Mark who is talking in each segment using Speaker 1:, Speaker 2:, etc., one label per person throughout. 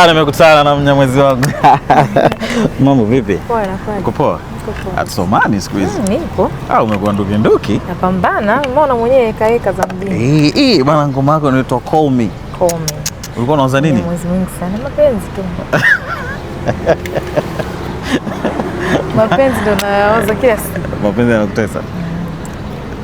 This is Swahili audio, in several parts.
Speaker 1: Bana, nimekutana na mnyamwezi wangu. Mambo vipi?
Speaker 2: Poa na kweli.
Speaker 1: Uko poa?
Speaker 2: Niko poa.
Speaker 1: Hatusomani siku hizi.
Speaker 2: Nipo.
Speaker 1: Ah, umekuwa nduki nduki.
Speaker 2: Napambana, umeona mwenyewe kaeka za mjini.
Speaker 1: Eh, bana, ngoma yako inaitwa Call Me.
Speaker 2: Call Me.
Speaker 1: Ulikuwa unauza nini?
Speaker 2: Mwezi mwingi sana mapenzi tu. Mapenzi ndo nayawaza kila siku.
Speaker 1: Mapenzi yanakutesa.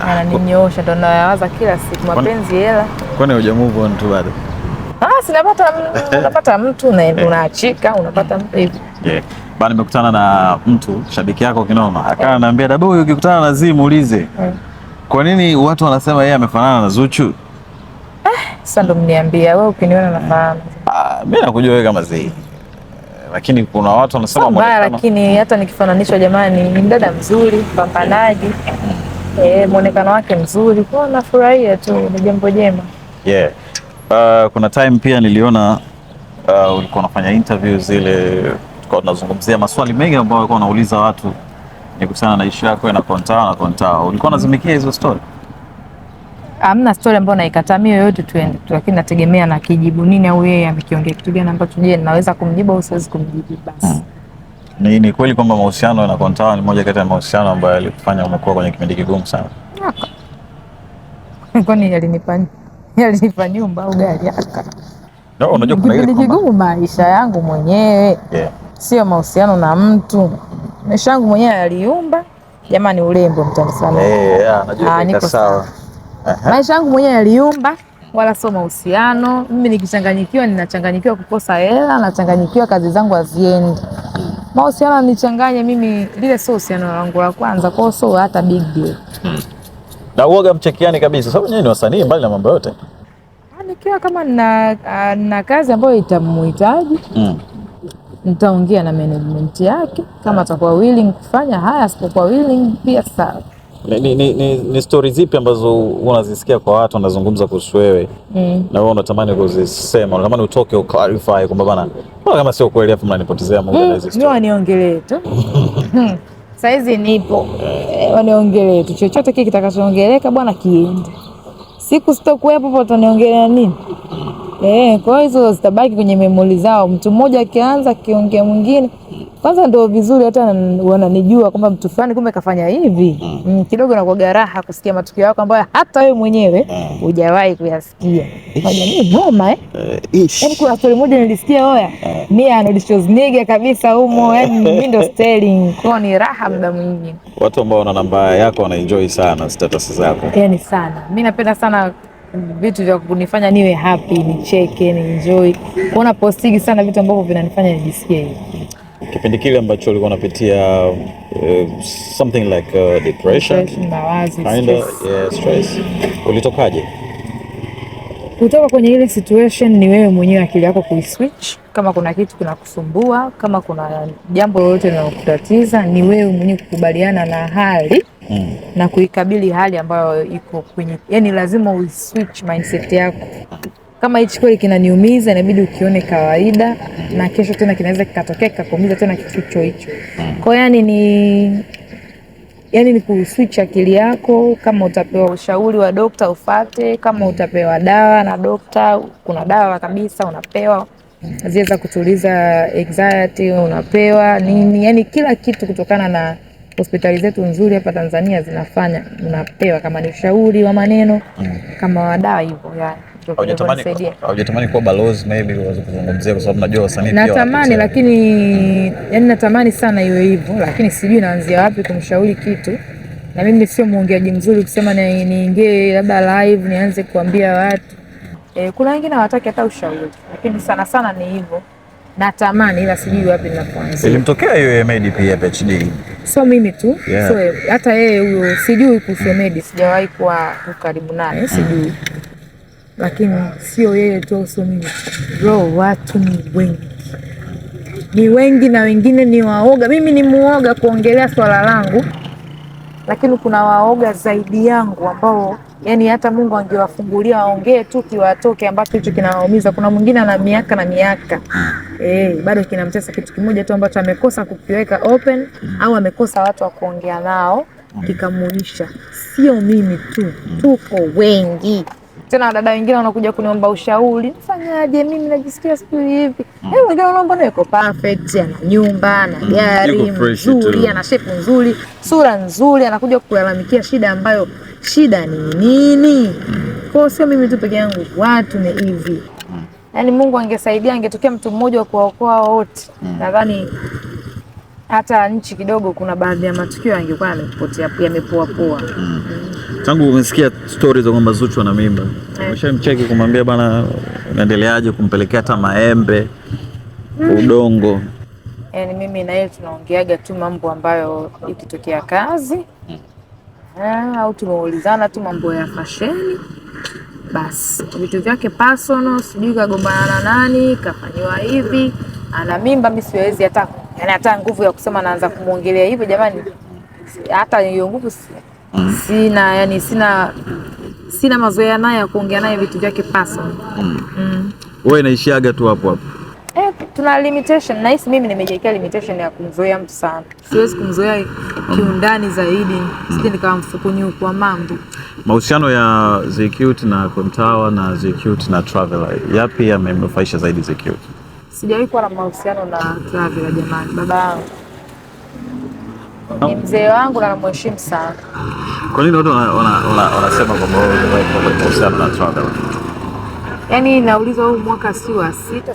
Speaker 2: Yananinyoosha ndo nayawaza kila siku. Mapenzi, hela.
Speaker 1: Kwani huja move on tu bado?
Speaker 2: Ah, sinapata, unapata mtu unaachika, unapata mtu hivi.
Speaker 1: Yeah. Bana, nimekutana na mtu shabiki yako kinoma. Akawa ananiambia, "Dabu, ukikutana na Zee muulize. Kwa nini watu wanasema yeye amefanana na Zuchu?"
Speaker 2: Sasa ndo mniambia wewe, ukiniona nafahamu.
Speaker 1: Ah, mimi nakujua wewe kama Zee. Lakini kuna watu wanasema
Speaker 2: Sio mbaya,
Speaker 1: muonekano-
Speaker 2: lakini hata nikifananishwa, jamani, ni mdada mzuri, mpambanaji, muonekano wake mzuri, kwa nafurahia tu, ni jambo jema.
Speaker 1: Yeah. Kuna time pia niliona ulikuwa unafanya interview zile, tulikuwa tunazungumzia maswali mengi ambayo walikuwa wanauliza watu ni kuhusiana na issue yako na Kontawa na Kontawa. Ulikuwa unazimikia hizo story?
Speaker 2: Hamna story ambayo naikataa mimi, yoyote tuende tu, lakini nategemea na kijibu nini au yeye amekiongea kitu gani ambacho, je, naweza kumjibu au siwezi kumjibu basi.
Speaker 1: Ni kweli kwamba mahusiano na Kontawa ni moja kati ya mahusiano ambayo yalikufanya umekuwa kwenye kipindi kigumu sana?
Speaker 2: Aka. Kwani yalinipa nyumba au gari? Aka.
Speaker 1: No, unajua kuna ile
Speaker 2: Kipindi
Speaker 1: kwamba
Speaker 2: kigumu maisha yangu mwenyewe.
Speaker 1: Yeah.
Speaker 2: Sio mahusiano na mtu. Maisha yangu mwenyewe yaliumba. Jamani, urembo mtanisamehe.
Speaker 1: Yeah, najua
Speaker 2: Ah,
Speaker 1: iko
Speaker 2: niko
Speaker 1: sawa.
Speaker 2: Maisha yangu mwenyewe yaliumba, wala sio mahusiano. Mimi nikichanganyikiwa, ninachanganyikiwa kukosa hela, nachanganyikiwa kazi zangu haziendi. Mahusiano nichanganye mimi, lile sio uhusiano wangu la kwanza, kwa hiyo sio hata big deal.
Speaker 1: Na uoga mchekiani kabisa, sababu nyinyi ni wasanii mbali na mambo yote.
Speaker 2: Nikiwa kama nina kazi ambayo itamhitaji, nitaongea na management yake, kama atakuwa willing kufanya haya, asipokuwa willing pia sawa.
Speaker 1: Ni story zipi ambazo unazisikia kwa watu wanazungumza kuhusu wewe na wewe unatamani kuzisema, unatamani utoke uclarify kwamba bana, mbona kama sio kweli, afu mnanipotezea muda na hizi
Speaker 2: Mi
Speaker 1: story?
Speaker 2: waniongelee tu. Saizi nipo, waniongelee tu, chochote kile kitakachoongeleka bwana kiende. Siku sitokuwepo hapo wataniongelea nini? Kwa hiyo hizo zitabaki kwenye memori zao. Mtu mmoja akianza akiongea mwingine, kwanza ndio vizuri, hata wananijua kwamba mtu fulani kumbe kafanya hivi. Kidogo nakuwaga raha kusikia matukio yako ambayo hata wewe mwenyewe hujawahi kuyasikia. Jamii noma eh? Yaani kuna story moja nilisikia, oya, ni Arnold Schwarzenegger kabisa humo, yaani mimi ndo Sterling. Kwa ni raha muda mwingine.
Speaker 1: Watu ambao wana namba yako wanaenjoy sana status zako.
Speaker 2: Yaani sana. Mimi napenda sana vitu vya kunifanya niwe happy, nicheke, ni enjoy. Kuona postigi sana vitu ambavyo vinanifanya nijisikie hivi.
Speaker 1: Kipindi kile ambacho ulikuwa unapitia something like depression,
Speaker 2: Depression, mawazo,
Speaker 1: kinda,
Speaker 2: stress.
Speaker 1: yeah, stress. Ulitokaje?
Speaker 2: Kutoka kwenye ile situation ni wewe mwenyewe akili yako kuiswitch. Kama kuna kitu kinakusumbua, kama kuna jambo lolote linalokutatiza, ni wewe mwenyewe kukubaliana na hali na kuikabili hali ambayo iko kwenye, yani lazima uiswitch mindset yako. Kama hichi kweli kinaniumiza, inabidi ukione kawaida, na kesho tena kinaweza kikatokea kikakuumiza tena kitu hicho hicho. Kwa hiyo yani ni kuswitch akili yako. Kama utapewa ushauri wa dokta ufate, kama utapewa dawa na dokta, kuna dawa kabisa unapewa zile za kutuliza anxiety, unapewa nini, yani kila kitu kutokana na hospitali zetu nzuri hapa Tanzania zinafanya, unapewa kama ni ushauri wa maneno, kama wa dawa hivyo, yani ndio kinavyonisaidia.
Speaker 1: Haujatamani kuwa balozi maybe uweze kuzungumzia, kwa sababu najua wasanii pia
Speaker 2: Natamani,
Speaker 1: wanapitia.
Speaker 2: lakini yani natamani sana iwe hivyo, lakini sijui naanzia wapi kumshauri kitu, na mimi sio mwongeaji mzuri kusema niingie labda live nianze kuambia watu. Kuna wengine hawataki hata ushauri, lakini sana sana ni hivyo. Natamani ila sijui wapi ninapoanzia.
Speaker 1: Ilimtokea hiyo Hemedi pia PhD.
Speaker 2: Sio mimi tu,
Speaker 1: Yeah.
Speaker 2: so hata yeye huyo sijui kuhusu Hemedi, sijawahi kuwa karibu naye, sijui. Lakini sio yeye tu, sio mimi. Bro, watu ni wengi. Ni wengi na wengine ni waoga. Mimi ni muoga kuongelea swala langu, lakini kuna waoga zaidi yangu ambao yani hata Mungu angewafungulia waongee tu kiwatoke ambacho hicho kinawaumiza. Kuna mwingine ana miaka na miaka bado kinamtesa kitu kimoja tu ambacho amekosa kukiweka open au amekosa watu wa kuongea nao kikamuisha. Sio mimi tu, tuko wengi. Tena dada wengine wanakuja kuniomba ushauri, nifanyaje, mimi najisikia sijui hivi. Wengine wanaomba na yuko perfect, ana nyumba, ana gari nzuri, ana shape nzuri, sura nzuri, anakuja kulalamikia shida ambayo shida ni nini? Kwa sio mimi tu peke yangu, watu ni hivi. Yaani Mungu angesaidia, angetokea mtu mmoja wa kuwaokoa wote. Nadhani hata nchi kidogo kuna baadhi ya matukio yangekuwa yamepotea, yamepoa poa.
Speaker 1: Tangu umesikia stories za kwamba Zuchu ana mimba, umeshamcheki kumwambia bana unaendeleaje, kumpelekea hata maembe, udongo?
Speaker 2: Yaani mimi na yeye tunaongeaga tu mambo ambayo ikitokea kazi au tumeulizana tu mambo ya fasheni, basi vitu vyake personal, sijui kagombana na nani, kafanyiwa hivi, ana mimba, mimi siwezi hata yani hata nguvu ya kusema naanza kumuongelea hivyo, jamani, hata hiyo nguvu sina, yani sina mazoea naye ya kuongea naye vitu vyake personal.
Speaker 1: Wewe inaishiaga tu hapo hapo.
Speaker 2: Tuna limitation. Nahisi mimi nimejiwekea limitation ya kumzoea mtu sana. Siwezi kumzoea kiundani zaidi, sije nikawa mfukunyuku wa mambo.
Speaker 1: Mahusiano ya Zcute na Kontawa na Zcute na Traveler, yapi yamemnufaisha zaidi Zcute?
Speaker 2: Sijawahi kuwa na mahusiano na Traveler jamani, baba yangu ni mzee wangu na namheshimu sana.
Speaker 1: Kwa nini watu wanasema kwamba wewe hujawahi kuwa kwenye mahusiano na Traveler?
Speaker 2: Yaani naulizwa huu mwaka si wa 6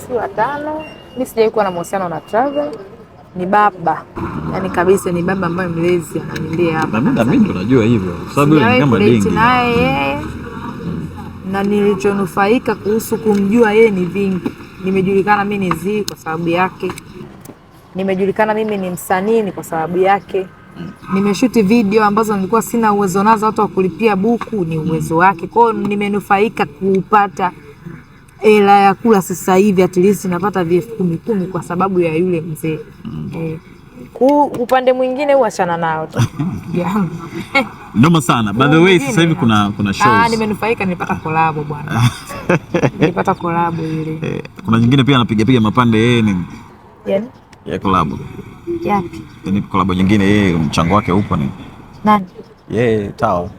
Speaker 2: si wa 5, mimi sijawahi kuwa na mahusiano na Traveler. Ni baba. Yaani kabisa ni baba ambaye mlezi ananilea hapa.
Speaker 1: Na mimi ndo najua hivyo. Kwa sababu yule ni kama dingi.
Speaker 2: Naye yeye. Na nilichonufaika kuhusu kumjua yeye ni vingi. Nimejulikana mimi ni Zee kwa sababu yake. Nimejulikana mimi ni msanii ni kwa sababu yake. Nimeshuti video ambazo nilikuwa sina uwezo nazo, hata wa kulipia buku ni uwezo wake. Kwa hiyo nimenufaika kupata hela ya kula sasa hivi, at least napata 10,000 kwa sababu ya yule mzee. Upande mwingine huachana nao tu. Yeah.
Speaker 1: Noma sana. By the way, sasa hivi kuna shows.
Speaker 2: Nimenufaika, nilipata collab bwana. Nilipata collab ile.
Speaker 1: Kuna nyingine pia anapiga piga mapande yeye ni.
Speaker 2: Yaani?
Speaker 1: Ya collab.
Speaker 2: Yapi?
Speaker 1: Yaani collab nyingine yeye mchango wake upo ni.
Speaker 2: Nani?
Speaker 1: Yeye Tao.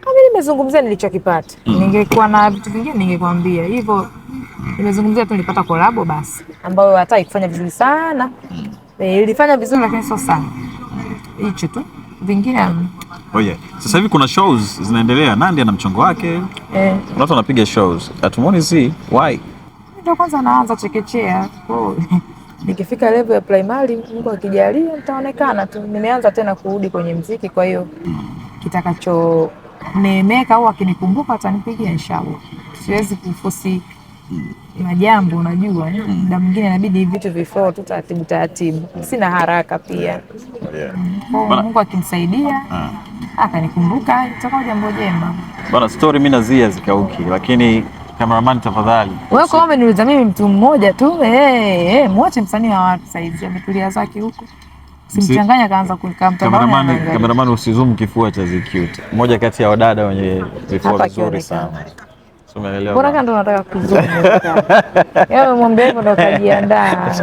Speaker 2: Mimi nimezungumzia nilichokipata. Ningekuwa na vitu vingine ningekwambia. Hivyo nimezungumzia tu nilipata collab basi, ambayo hata haikufanya vizuri sana. Ilifanya vizuri lakini sio sana. Hicho tu. Vingine.
Speaker 1: Oh yeah. Sasa hivi kuna shows zinaendelea. Nandi ana mchongo wake. Watu wanapiga shows. Hatumuoni Zee. Why?
Speaker 2: Ndio kwanza naanza chekechea. Oh. Nikifika level ya primary, Mungu akijalia nitaonekana tu. Nimeanza tena kurudi kwenye muziki, kwa hiyo kitakacho neemeka au akinikumbuka atanipigia inshallah. Siwezi kufosi majambo, unajua. Muda mwingine inabidi vitu viflow tu taratibu taratibu. Sina haraka pia. Mungu akinisaidia akanikumbuka itakuwa jambo jema.
Speaker 1: Bana, story mimi na Zee hazikauki, lakini cameraman tafadhali.
Speaker 2: Wewe kwa umeniuliza mimi mtu mmoja tu. Muache msanii wa watu saizi ametulia zake huko. Simchanganya kaanza kukaa mtandaoni.
Speaker 1: Cameraman usizoom kifua cha Zcute. Mmoja kati ya wadada wenye vifua vizuri sana. Umeelewa?
Speaker 2: Mbona kando nataka kuzoom? Yeye mwambie hivyo ndo kajiandaa.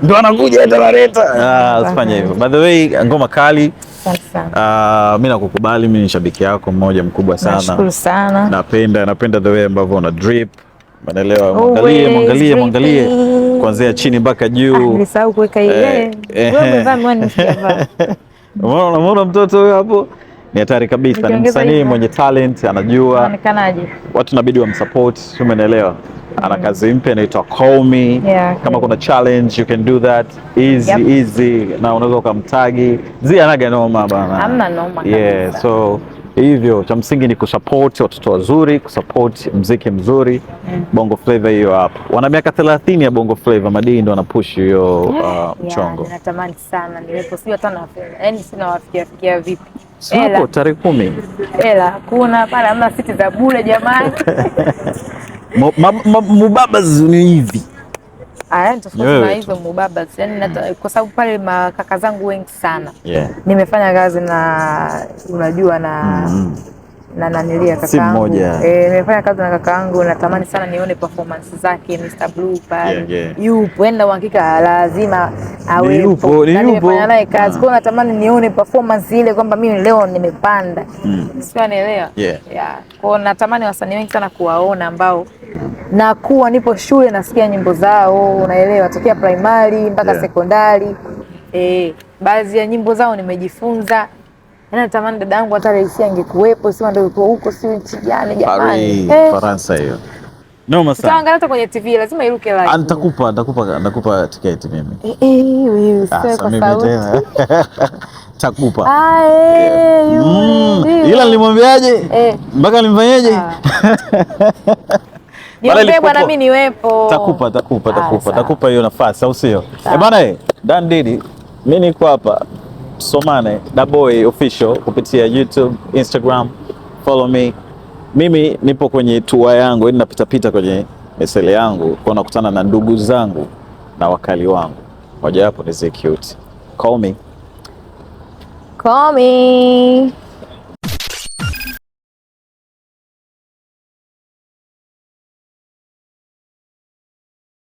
Speaker 1: Ndo anakuja ataleta. Usifanye hivyo. By the way, ngoma kali. Mimi nakukubali, mimi ni shabiki yako mmoja mkubwa sana.
Speaker 2: Nashukuru sana.
Speaker 1: Napenda the way ambavyo una drip. Umeelewa? Mwangalie kuanzia chini mpaka juu.
Speaker 2: Nilisahau kuweka ile. Wewe umevaa miwani sijavaa.
Speaker 1: Umeona mtoto huyo hapo? Ni hatari kabisa. Ni msanii mwenye talent, anajua.
Speaker 2: Anaonekanaje?
Speaker 1: Watu inabidi wamsupport, umeelewa? Ana kazi mpya inaitwa Call Me. Kama kuna challenge you can do that easy. Easy na unaweza ukamtagi. Zee anaga noma bana.
Speaker 2: Hamna noma kabisa.
Speaker 1: Yeah, so hivyo cha msingi ni kusupport watoto wazuri, kusupport muziki mzuri. Bongo Flava hiyo hapo. Wana miaka 30 ya Bongo Flava, Madii ndo anapush hiyo mchongo.
Speaker 2: Natamani sana niwepo, sio hata na yaani sina wafikia fikia vipi.
Speaker 1: Hapo tarehe 10.
Speaker 2: Hela kuna pale, hamna siti za bure jamani.
Speaker 1: Mubabas ni hivi.
Speaker 2: Tofauti na hizo mubabas. Yaani kwa sababu pale makaka zangu wengi sana. Nimefanya kazi na unajua na na nanilia
Speaker 1: Si
Speaker 2: kakaangu.
Speaker 1: mmoja.
Speaker 2: Eh, nimefanya kazi na kakaangu, natamani sana nione performance zake Mr. Blue pale.
Speaker 1: Yeah.
Speaker 2: Yupo, yani na uhakika lazima awepo.
Speaker 1: Yupo, ni
Speaker 2: Na
Speaker 1: yupo.
Speaker 2: nimefanya naye kazi.
Speaker 1: Ah.
Speaker 2: Kwa hiyo natamani nione performance ile kwamba mimi leo nimepanda. Sio, anaelewa?
Speaker 1: Yeah.
Speaker 2: Yeah. Kwa hiyo natamani wasanii wengi sana kuwaona ambao nakuwa nipo shule nasikia nyimbo zao, unaelewa, tokea primary mpaka sekondari. Eh, baadhi ya nyimbo zao nimejifunza. Yaani natamani dada yangu hata Raisi angekuwepo, sio ndio yuko huko, sio nchi gani jamani.
Speaker 1: Paris,
Speaker 2: Eh,
Speaker 1: Faransa hiyo. Noma sana.
Speaker 2: tutaangalia hata kwenye TV lazima iruke live.
Speaker 1: Ah, nitakupa tiketi mimi.
Speaker 2: Eh, eh, wewe
Speaker 1: Ah,
Speaker 2: sio
Speaker 1: sasa
Speaker 2: kwa
Speaker 1: mimi
Speaker 2: sauti.
Speaker 1: tena. Takupa.
Speaker 2: Ah, eh, yule ndio.
Speaker 1: Ila nilimwambiaje?
Speaker 2: Eh.
Speaker 1: Mpaka nilimfanyeje?
Speaker 2: Ah.
Speaker 1: Bana,
Speaker 2: Niombee
Speaker 1: ilikuwa
Speaker 2: bwana
Speaker 1: poa.
Speaker 2: mimi niwepo.
Speaker 1: Takupa, takupa,
Speaker 2: Ah,
Speaker 1: takupa,
Speaker 2: sawa.
Speaker 1: takupa hiyo nafasi, au sio? Eh bana, Dan Didi, mimi niko hapa Somane Daboy Official kupitia YouTube, Instagram, follow me. Mimi nipo kwenye tour yangu, yaani napita pita kwenye mesele yangu, kwa nakutana na ndugu zangu na wakali wangu. Mojawapo ni Zee Cute. Call me.
Speaker 2: Call me.